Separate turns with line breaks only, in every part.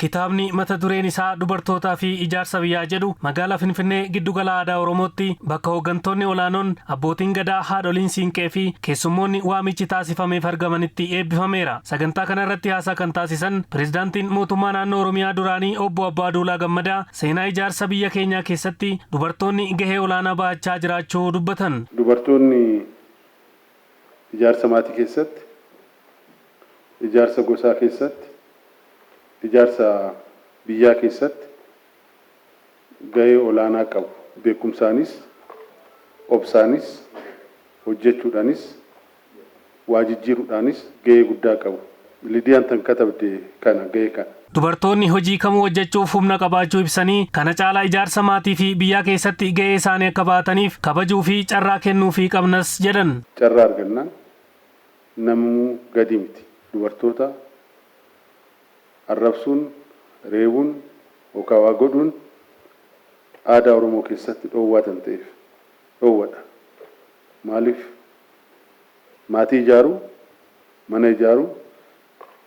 Kitaabni mata dureen isaa "Dubartootaa fi Ijaarsa Biyyaa" jedhu magaalaa Finfinnee, Giddugala Aadaa Oromootti, bakka hooggantoonni olaanoon, abbootiin gadaa, haadholiin siinqee fi keessummoonni waamichi taasifameef argamanitti eebbifameera. Sagantaa kana irratti haasaa kan taasisan pirezidaantiin mootummaa naannoo Oromiyaa duraanii Obbo Abbaaduulaa Gammadaa seenaa ijaarsa biyya keenyaa keessatti dubartoonni gahee olaanaa bahachaa jiraachuu dubbatan.
Dubartoonni ijaarsa maatii keessatti, ijaarsa gosaa keessatti, ijaarsa biyyaa keessatti gahee olaanaa qabu. Beekumsaanis, obsaanis, hojjechuudhaanis, waa jijjiiruudhaanis gahee guddaa qabu. Lidiyaan tan katabde kana gahee kana.
Dubartoonni hojii kamuu hojjechuuf humna qabaachuu ibsanii, kana caalaa ijaarsa maatii fi biyyaa keessatti gahee isaanii akka baataniif kabajuu fi carraa kennuufii qabnas jedhan.
Carraa argannaan namuu gadi miti. Dubartoota arrabsuun, reebuun yookaan waa godhuun aadaa Oromoo keessatti dhoowwaa kan ta'eef dhoowwadha. Maaliif? Maatii ijaaruu, mana ijaaruu,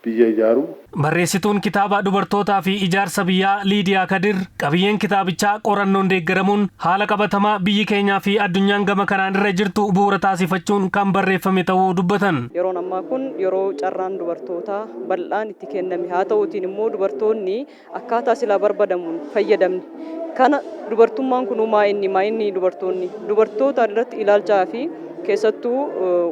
biyya ijaaruu.
Barreessituun kitaaba "Dubartootaa fi Ijaarsa Biyyaa" Liidiyaa Kadir qabiyyeen kitaabichaa qorannoon deeggaramuun haala qabatamaa biyyi keenyaa fi addunyaan gama kanaan irra jirtu bu'uura taasifachuun kan barreeffame ta'uu dubbatan.
Yeroon ammaa kun yeroo carraan dubartootaa bal'aan itti kenname haa ta'uutiin immoo dubartoonni akkaataa silaa barbaadamuun fayyadamne kana dubartummaan kun maa inni dubartoonni dubartoota irratti ilaalchaa fi keessattuu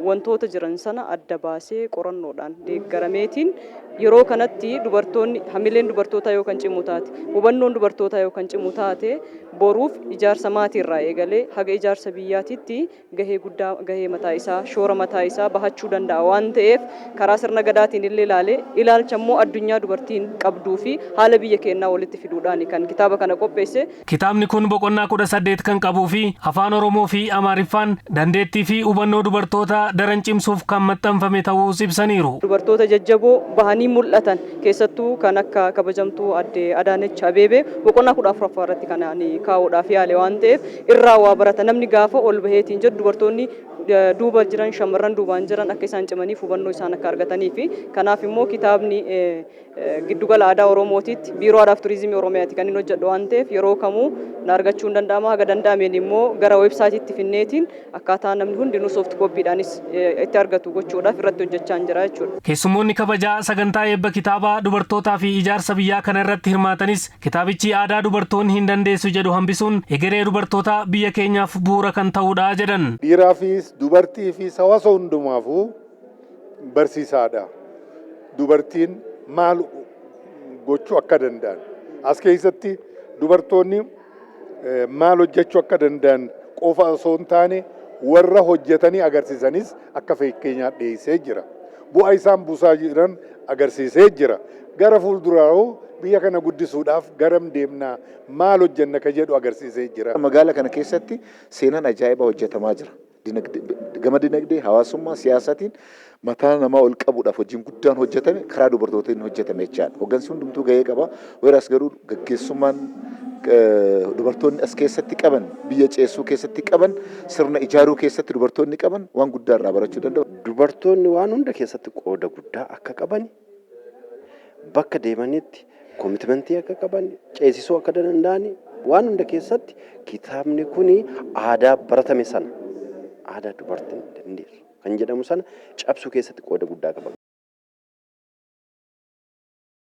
wantoota jiran sana adda baasee qorannoodhaan deeggarameetiin yeroo kanatti dubartoonni, hamileen dubartootaa yoo kan cimu taate, hubannoon dubartootaa yoo kan cimu taate, boruuf ijaarsa maatiirraa eegalee haga ijaarsa biyyaatitti gahee guddaa, gahee mataa isaa, shoora mataa isaa bahachuu danda'a waan ta'eef, karaa sirna gadaatiin illee ilaalee, ilaalcha immoo addunyaa dubartiin qabduu fi haala biyya keenyaa walitti fiduudhaan kan kitaaba kana qopheesse.
Kitaabni kun boqonnaa 18 kan qabuu fi Afaan Oromoo fi Amaariffaan dandeettii fi hubannoo dubartoota daran cimsuuf kan maxxanfame ta'uus ibsaniiru.
Dubartoota jajjaboo bahanii mul'atan, keessattuu kan akka kabajamtuu adde Adaanech Abeebee, boqonnaa 14ffaa irratti kan ani kaa'uudhaaf yaale waan ta'eef, irraa waa barata namni gaafa ol baheetiin jedhu, dubartoonni duuba jiran, shamarran duubaan jiran akka isaan cimaniif, hubannoo isaan akka argatanii fi kanaaf immoo kitaabni Giddugala Aadaa Oromootitti, Biiroo Aadaa fi Turizimii Oromiyaati kan inni hojjedhu waan ta'eef, yeroo kamuu na argachuu hin danda'ama. Haga danda'ameen immoo gara weebsaayitiitti finneetiin akkaataa namni hundinuu soft copydhaanis itti argatu gochuudhaaf irratti hojjechaa jira jechuudha.
Keessummoonni kabajaa sagantaa eebba kitaabaa "Dubartootaa fi Ijaarsa Biyyaa" kana irratti hirmaatanis kitaabichi aadaa dubartoonni hin dandeessu jedhu hambisuun egeree dubartootaa biyya keenyaaf bu'uura kan ta'udha jedhan.
Dhiiraafis dubartiifis hawaasa hundumaafuu barsiisaadha. Dubartiin maal gochuu akka danda'an as keessatti, dubartoonni maal hojjechuu akka danda'an qofa osoo hin taane, warra hojjetanii agarsiisanis akka fakkeenyaa dhiyeessee jira. Bu'aa isaan buusaa jiran agarsiisee jira. Gara fuulduraa biyya kana guddisuudhaaf garam deemnaa, maal hojjenna ka jedhu agarsiisee jira.
Magaala kana keessatti seenaan ajaa'ibaa hojjetamaa jira. Gama dinagdee, hawaasummaa, siyaasaatiin mataa namaa ol qabuudhaaf hojiin guddaan hojjetame karaa dubartootaan hojjetame jechaadha. Hoggansi hundumtuu gahee qaba. Whereas garuu gaggeessummaan dubartoonni as keessatti qaban, biyya ceessuu keessatti qaban, sirna ijaaruu keessatti dubartoonni qaban waan guddaa irraa barachuu danda'u.
Dubartoonni waan hunda keessatti qooda guddaa akka qaban, bakka deemanitti commitmentii akka qaban, ceesisuu akka danda'an, waan hunda keessatti kitaabni kun aadaa baratame sana, aadaa dubartiin dandeessu kan jedhamu sana cabsuu keessatti qooda guddaa qaba.